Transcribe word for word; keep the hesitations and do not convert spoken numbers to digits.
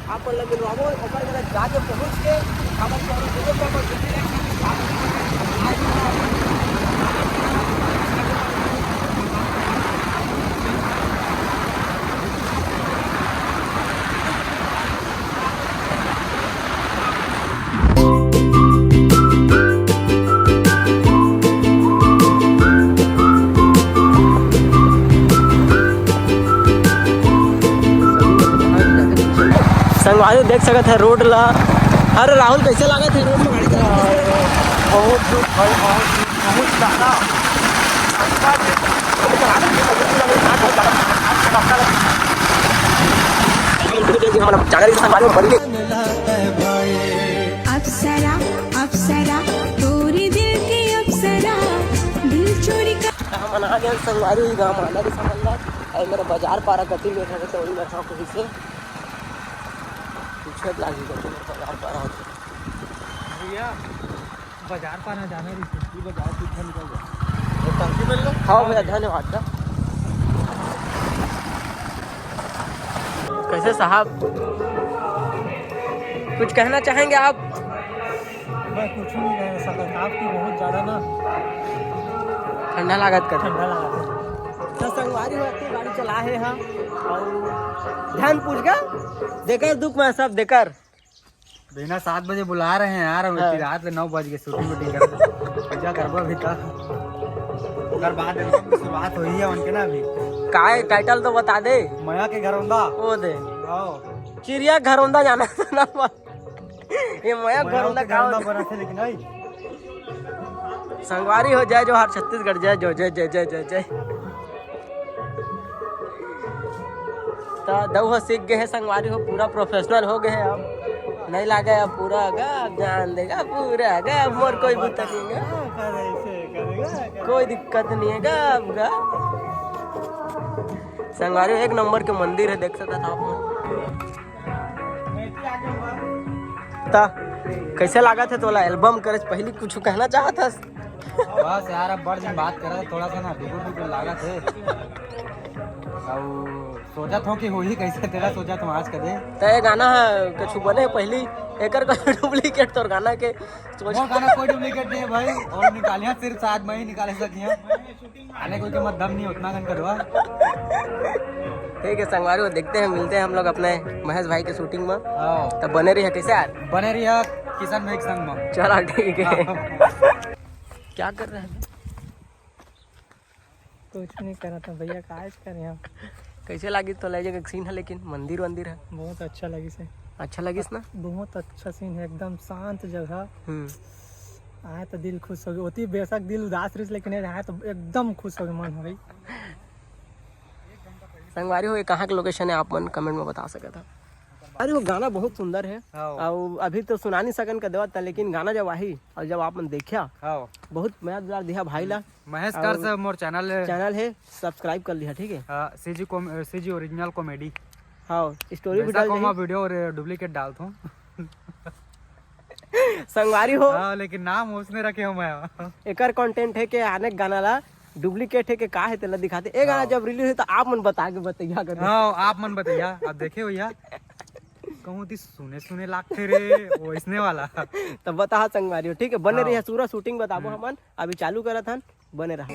आप मन ला मिलवाबो, ओकर करा जाके पहुँच के, हमन कोनो कोनो पर संगवारी देख सकत है रोड ला। अरे राहुल, कैसे लागत है रोड में गाड़ी चलावत? बहुत दुख भाई, बहुत दुख, बहुत ज्यादा। अप्सरा, अप्सरा, तोरे दिल के अप्सरा, दिल चोरी कर। हमन आ गए संगवारी, गाँव में आना भी समझ ला। अरे मेरा बाजार पारा कति में है, तो वही बैठा हूँ कहीं से। पीछे लागी कति में बाजार पारा होते। भैया, बाजार पारा जाना रही थी। ये बाजार पीछे निकल गया। वो टंकी मिल लो। हाँ भैया, धन्यवाद दा। कैसे साहब, कुछ कहना चाहेंगे आप? मैं कुछ नहीं कह सकता, आपकी बहुत ज्यादा ना ठंडा लागत कर। ठंडा लागत है। तो संगवारी हो के गाड़ी चला है हम, और ध्यान पूछ गा, देकर दुख में सब देकर। बिना सात बजे बुला रहे हैं यार, हम हाँ। इतनी रात ले नौ बज के शूटिंग वूटिंग कर पूजा करबो अभी तक। ओकर बाद शुरुआत हुई है उनके ना अभी। काय टाइटल तो बता दे। मया के घरौंदा। ओ दे। आओ। चिड़िया घरौंदा जाना था ना। ये मया मया घरौंदा के का घरौंदा होता? बना थे लेकिन भाई। संगवारी हो, जय जोहार छत्तीसगढ़, जय जो, जय, जय, जय, जय, जय। त दऊ ह सीख गए है संगवारी हो, पूरा प्रोफेशनल हो गए है अब। नहीं लागे अब पूरा गा, अब जान देगा पूरा गा, अब मोर कोई बुता नहीं है। हाँ, कर ऐसे करेगा, कर। कोई दिक्कत नहीं है गा अब गा। संगवारी हो, एक नंबर के मंदिर है, देख सकत आप मन। ता कैसे लागत है तोला एल्बम करे से पहली कुछ कहना चाहत हस? बस यार, अब बड़ दिन बात करत, थोड़ा सा ना बिगुर बिगुर लागत है। अब सोचत हो कि होही कैसे, तेरा सोचत हो आज कदे। त ये गाना है कुछ बने पहली, एकर को डुप्लीकेट तोर गाना के सोच। मोर गाना कोई डुप्लीकेट नहीं है भाई, और निकालिया सिर्फ शायद मैं ही निकाले सकिया। आने कोई के मत दम नहीं उतना कन करवा। ठीक है संगवारी, वो देखते हैं, मिलते हैं हम लोग अपने महेश भाई के शूटिंग में। हाँ। तब बने रहिए, कैसे यार? बने रहिए किशन भाई के संग में। चला ठीक है। हाँ। क्या कर रहे हैं? कुछ नहीं करा था भैया, काज कर यहाँ। कैसे लागिस तोला ये जगह सीन है, लेकिन मंदिर वंदिर है? बहुत अच्छा लगिस है। अच्छा लगिस ना? बहुत अच्छा सीन है, एकदम शांत जगह। हम्म। आए तो दिल खुश हो गया, होती बेशक दिल उदास रहिस, लेकिन ये आए तो एकदम खुश हो गया, मन हो गई। संगवारी हो, ये कहाँ के लोकेशन है, आप मन कमेंट में बता सकत हा। अरे वो गाना बहुत सुंदर है। हाँ। और अभी तो सुना नहीं सकन का देवत था, लेकिन गाना जब आही और जब आप मन देखिया, हाँ। बहुत मया दुलार दिया भाई ला। महेश और कर से मोर चैनल है। चैनल है, सब्सक्राइब कर लिया, ठीक है? हाँ, CG com-, CG original comedy. हाँ, स्टोरी भी वैसा डाल कॉमा देही। वीडियो और डुप्लीकेट डालत हूँ। संगवारी हो। हाँ, लेकिन नाम उसने रखे हो मैं। एकर कंटेंट है के आने गाना ला डुप्लीकेट है के का है तेला दिखाते। ए गाना हाँ। जब रिलीज हुई तो आप मन बता के बतैया कर। हाँ, आप मन बतैया। अब देखे भैया, कहूँ ती सुने सुने लागथे रे, वैसने वाला। तो बता संगवारी हो, ठीक है, बने हाँ। रहिया, सूरा शूटिंग बताबो हम्म। हमन, अभी चालू करत हन, बने रहा।